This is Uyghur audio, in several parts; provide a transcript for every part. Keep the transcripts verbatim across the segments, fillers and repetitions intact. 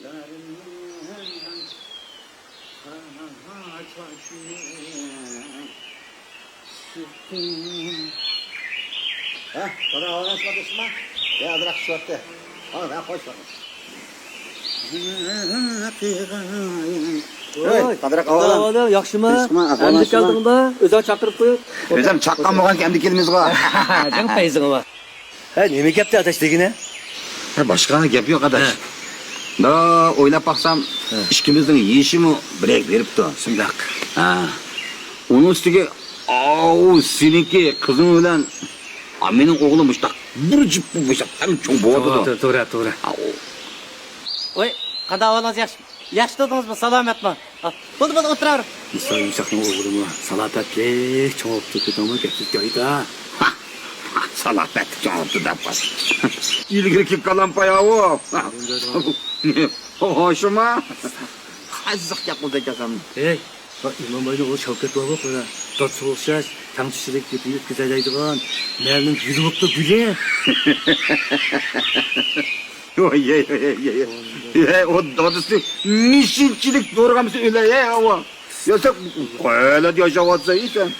ھە، قانداق ئەھۋالىڭىز، قېرىندىشىم؟ يا، ئازراق چۈشۈۋەتتى. ئانا، مەن قويۇپ بەرمەي. ۋوي، قانداق ئەھۋالىڭ؟ ياخشىمۇ؟ تىنچمۇ؟ ئەمدى كەلدىڭ بۇ؟ ئۆزۈڭ چاقىرىپ قويۇپ. ئۆزۈم چاققان بولغانكەن ئەمدى كەلدىمىزغۇ. جىڭ پەيزىڭ بار. ھە، نېمە گەپتى ئاداش دېگىنە؟ ھە، باشقا گەپ يوق ئاداش. ھە. دا ئويلاپ باقسام، ھە، ئىككىمىزنىڭ يېشىمۇ بىرەك بېرىپتۇ. شۇنداق. ھە. ئۇنىڭ ئۈستىگە، ئاۋۇ سېنىڭكى قىزىڭ بىلەن، ئا، مېنىڭ ئوغلۇم مۇشۇنداق بىر جۈپ مۇشۇنداق ھەم چوڭ بولۇۋاتىدۇ. توغرا، توغرا، توغرا. ھە، ئۇ. ۋاي، قانداق ئەھۋالىڭىز، ياخشى؟ ياخشى تۇردىڭىزمۇ، سالامەتمۇ؟ ھە، بولدى، بولدى، ئولتۇراۋېرىڭ. مۇسا يۇمشاقنىڭ ئوغلىمۇ سالاپەتلىك چوڭ بوپتۇ، كۆتۈڭمۇ گەپسىز جايىدا. سالاپەتلىك چوڭ بوپتۇ دەپ قال. ئىلگىرىكى كالامپاياۋۇ. ھوشۇما؟ قازىق گەپ قىلدى ئەكەلسەم. ھەي، ئىمامباينىڭ ئوغلى شەۋكەت بارغۇ، قارا. دادىسىغا ئوخشاش، تەڭتۇشلۇق گېپىنى ئۆتكۈزەلەيدىغان، مەھەللىنىڭ گۈلى بوپتۇ، گۈلى. ۋاي، ۋاي، ۋاي، ۋاي. ۋاي، ئۇ دادىسى مىشىنچىلىك دورىغا مىسا ئۆلەي، ھەي، ئاۋۇ. يا سەن قەيەردە ياشاۋاتسەن، ھەي، سەن؟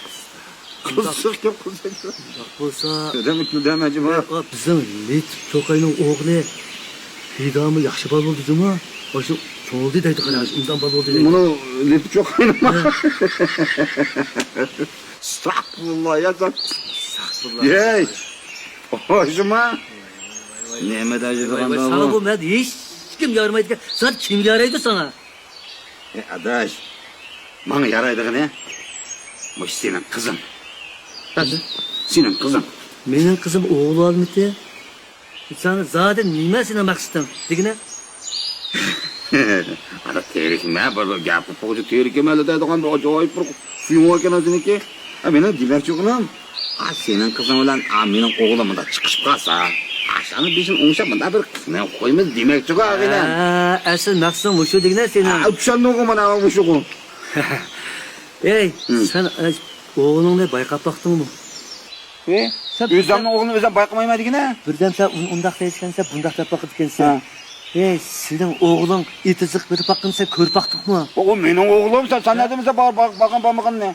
قىزىق گەپ قىلساڭ. شۇنداق بولسا، كۆردۈڭمۇ، كۆردۈڭمۇ، ئەجەبا؟ ۋاي، بىزنىڭ لېتىپ توقاينىڭ ئوغلى پىدامۇ ياخشى بالا بولدى جۇمۇ. ئاشۇ چوڭ بولدى دەيدۇ، قارا، ئاشۇ ئىمدان بالا بولدى دەيدۇ. مۇنۇ لېتىپ توقاينىڭ. ھە. ئەستەغپۇرۇللا، يا سەن. ئەستەغپۇرۇللا. ھەي، ھوشۇما؟ نېمە دەيدىغان بۇ؟ ساڭا بۇ مەھەلدە ھېچكىم يارىمايدىكەن. ساڭا كىم يارايدۇ ساڭا؟ ئەي ئاداش، ماڭا يارايدىغىنى مۇشۇ سېنىڭ قىزىڭ. سېنىڭ قىزىڭ. مېنىڭ قىزىم ئوغۇل ئالمىتى. ساڭا زادى نېمە سېنىڭ مەقسىتىڭ دېگىنە؟ ئانا تېرىكمە، بىر، بىر گەپ قىلىپ قويغۇچە تېرىكمە دەيدىغان بىر ئاجايىپ بىر سۈيۈڭ ئىكەن سېنىڭكى. ھە، مېنىڭ دېمەكچى بولغىنىم، ئا، سېنىڭ قىزىڭ بىلەن، ئا، مېنىڭ ئوغلۇم مۇنداق چىقىشىپ قالسا، ئاشۇنىڭ بېشىنى ئوڭشاپ مۇنداق بىر قىلىپ قويىمىز دېمەكچىغۇ، ئاغىنەم. ھە، ئەسلى مەقسىتىڭ مۇشۇ دېگىنە سېنىڭ. ھە، چۈشەندىڭغۇ مانا مۇشۇغۇ. ئەي، ھە، سەن، ئە، ئوغلۇڭنى بايقاپ باقتىڭمۇ؟ ئى، سەن ئۆزۈمنىڭ ئوغلىنى ئۆزۈم بايقىمايمەن دېگىنە. بىردەم سەن ئۇنى ئۇنداق دەيدىكەنسەن، بۇنداق دەپ باقىدىكەنسەن. ھە. ئەي، سېنىڭ ئوغلۇڭ ئېتىزلىق بېرىپ باققىنى سەن كۆرۈپ باقتىڭمۇ؟ ئۇ مېنىڭ ئوغلۇم، سەن، سەن نەدىن بىلىسەن بار-، بار-، بارغان بارمىغىنىنى؟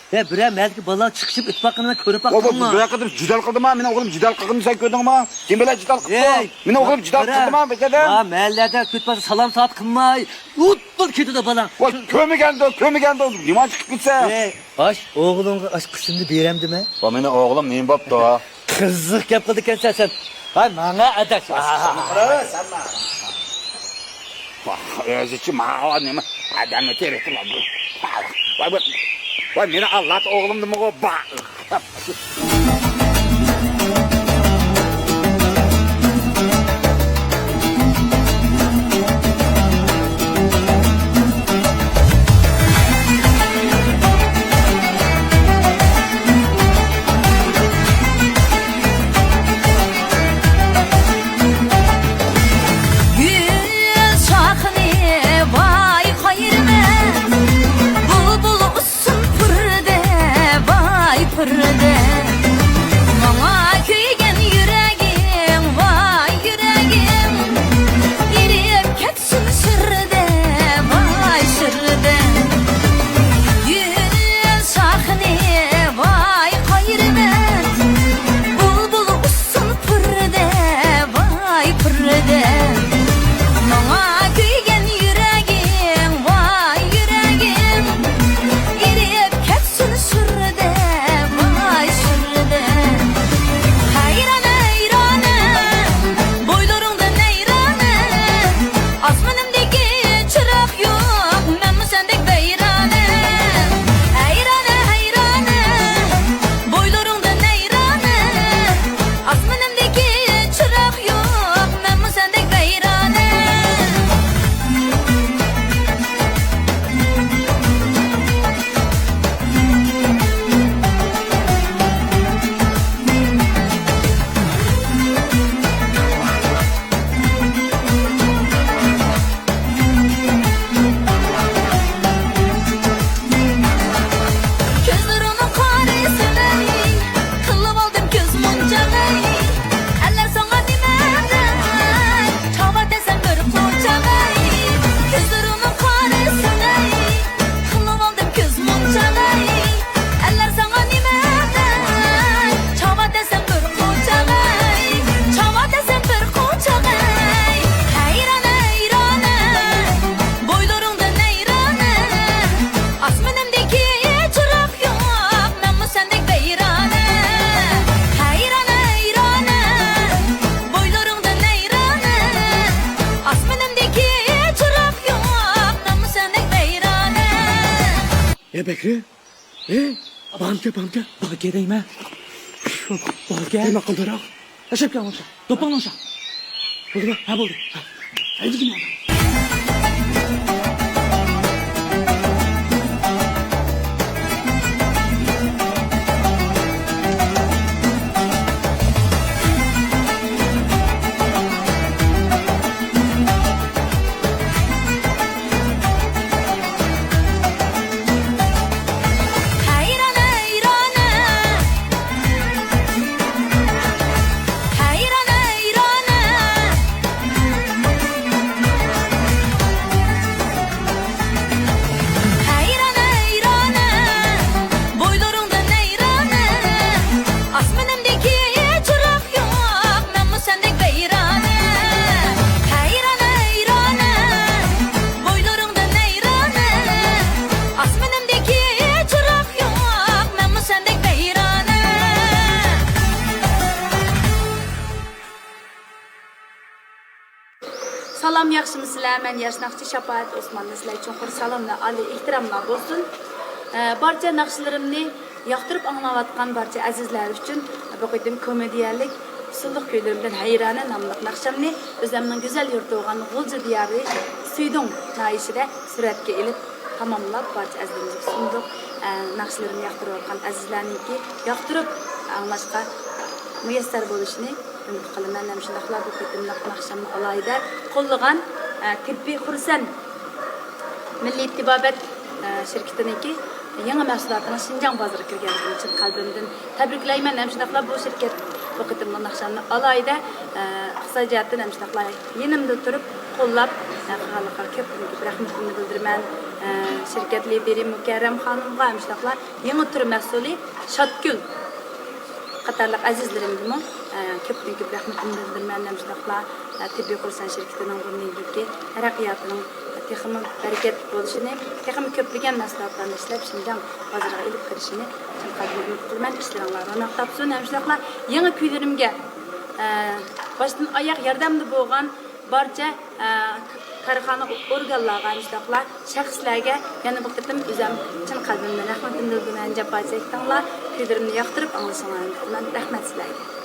ھە، بىرەر مەھەللىدىكى بالىلار چىقىشىپ ئۆتۈپ باققىنىنى كۆرۈپ باقتىڭمۇ؟ بىر قېتىم جېدەل قىلدىما؟ مېنىڭ ئوغلۇم جېدەل قىلغىنىنى سەن كۆردۈڭما؟ كىم بىلەن جېدەل قىلىپتۇ؟ ئەي، مېنىڭ ئوغلۇم جېدەل قىلدىما بىر كەدە؟ ھە، مەھەللىلەردە كۆرۈپ قالسا سالام سائەت قىلماي، ئۇدۇل كېتىدۇ بالاڭ. ۋاي، كۆرمىگەندۇ، كۆرمىگەندۇ، نېمانچە چىقىپ كېتىسەن؟ ئەي، ئاش، ئوغلۇڭغا ئاش قىسمىنى بېرەمدىمەن؟ ۋا، مېنىڭ ئوغلۇم نېمە بوپتۇ؟ قىزىق گەپ قىلىدىكەنسەن سەن. ھاي، ماڭا ئاداش. ۋاھ، ئۆزىچۇ ماۋۇ نېمە ئادەمنى تېرىتىۋالدى. ۋاي، ۋاي، ۋاي، مېنى ئاللاتا ئوغلۇمدىمۇ با-، گۈل شاخىنى ۋاي قايرىمەن، بۇلبۇل ئۇسسۇل پۈردە ۋاي پۈردە. يا بەكرى، ئى، بارمىكەن، بارمىكەن؟ باركەن دەيمەن. باركەن. نېمە قىلدىراق؟ ئاشاپ كەل، ئاشاپ. دوپپاڭنى ئاشا. بولدىمۇ؟ ھە، بولدى. ھە. ھەيدىگىنە. ھەيران، ھەيران، ھەيران، ھەيران. ھەيران، ھەيران، بويلىرىڭدىن ھەيران. ئاسمىنىمدىكى چىراغ يوق، مەنمۇ سەندەك ۋەيرانە. ھەيران، ھەيران، بويلىرىڭدىن ھەيران. ئاسمىنىمدىكى چىراغ يوق، مەنمۇ سەندەك ۋەيرانە. سالام، ياخشىمۇسىلەر؟ مەن ياش ناخشىچى شاپائەت ئوسماندىن سىلەر ئۈچۈن چوڭقۇر سالاملار، ئالىي ئېھتىراملار بولسۇن. ئە، بارچە ناخشىلىرىمنى ياقتۇرۇپ ئاڭلاۋاتقان بارچە ئەزىزلەر ئۈچۈن بۇ قېتىم كومېدىيەلىك ئۇسسۇللۇق كۈيلىرىمدىن ھەيرانە ناملىق ناخشامنى ئۆزۈمنىڭ گۈزەل يۇرتى بولغان غۇلجا دىيارى سۈيدۈڭ ناھىيىسىدە سۈرەتكە ئېلىپ تاماملاپ، بارچە ئەزىزلىرىمىزگە سۇندۇق. ئە، ناخشىلىرىمنى ياقتۇرۇۋاتقان ئەزىزلەرنىڭكى ياقتۇرۇپ ئاڭلاشقا مۇيەسسەر بولۇشىنى ئۈمىد قىلىمەن. ھەم شۇنداقلا بۇ قېتىملىق ناخشامنى ئالاھىدە قوللىغان، ئە، تېببىي خۇرسەن مىللىي تېبابەت، ئە، شىركىتىنىڭكى يېڭى مەھسۇلاتىنىڭ شىنجاڭ بازىرىغا كىرگەنلىكىنى چىن قەلبىمدىن تەبرىكلەيمەن. ھەم شۇنداقلا بۇ شىركەت بۇ قېتىملىق ناخشامنى ئالاھىدە، ئە، ئىقتىسادىي جەھەتتىن ھەم شۇنداقلا يېنىمدا تۇرۇپ قوللاپ، ئە، قىلغانلىقىغا كۆپتىن كۆپ رەھمىتىمنى بىلدۈرىمەن. ئە، شىركەت لىدىرى مۇكەررەم خانىمغا ھەم شۇنداقلا يېڭى تۈر مەھسۇلى شاتگۈل قاتارلىق ئەزىزلىرىمگىمۇ، ئە، كۆپتىن كۆپ رەھمىتىمنى بىلدۈرىمەن. ھەم شۇنداقلا، ئە، تېببىي خۇرسەن شىركىتىنىڭ بۇندىن كېيىنكى تەرەققىياتىنىڭ تېخىمۇ بەرىكەتلىك بولۇشىنى، تېخىمۇ كۆپلىگەن مەھسۇلاتلارنى ئىشلەپ، شىنجاڭ بازىرىغا ئېلىپ كىرىشىنى چىن قەلبىمدىن ئۈمىد قىلىمەن. ئىشلىرىڭلار روناق تاپسۇن. ھەم شۇنداقلا يېڭى كۈيلىرىمگە، ئە، باشتىن ئاياغ ياردەمدە بولغان بارچە، ئە، كارخانا ئورگانلارغا، ھەم شۇنداقلا شەخسلەرگە يەنە بىر قېتىم ئۆزۈم چىن قەلبىمدىن رەھمىتىمنى بىلدۈرىمەن. جاپا چەكتىڭلار، كۈيلىرىمنى ياقتۇرۇپ ئاڭلىشىڭلارنى كۈتىمەن. رەھمەت سىلەرگە.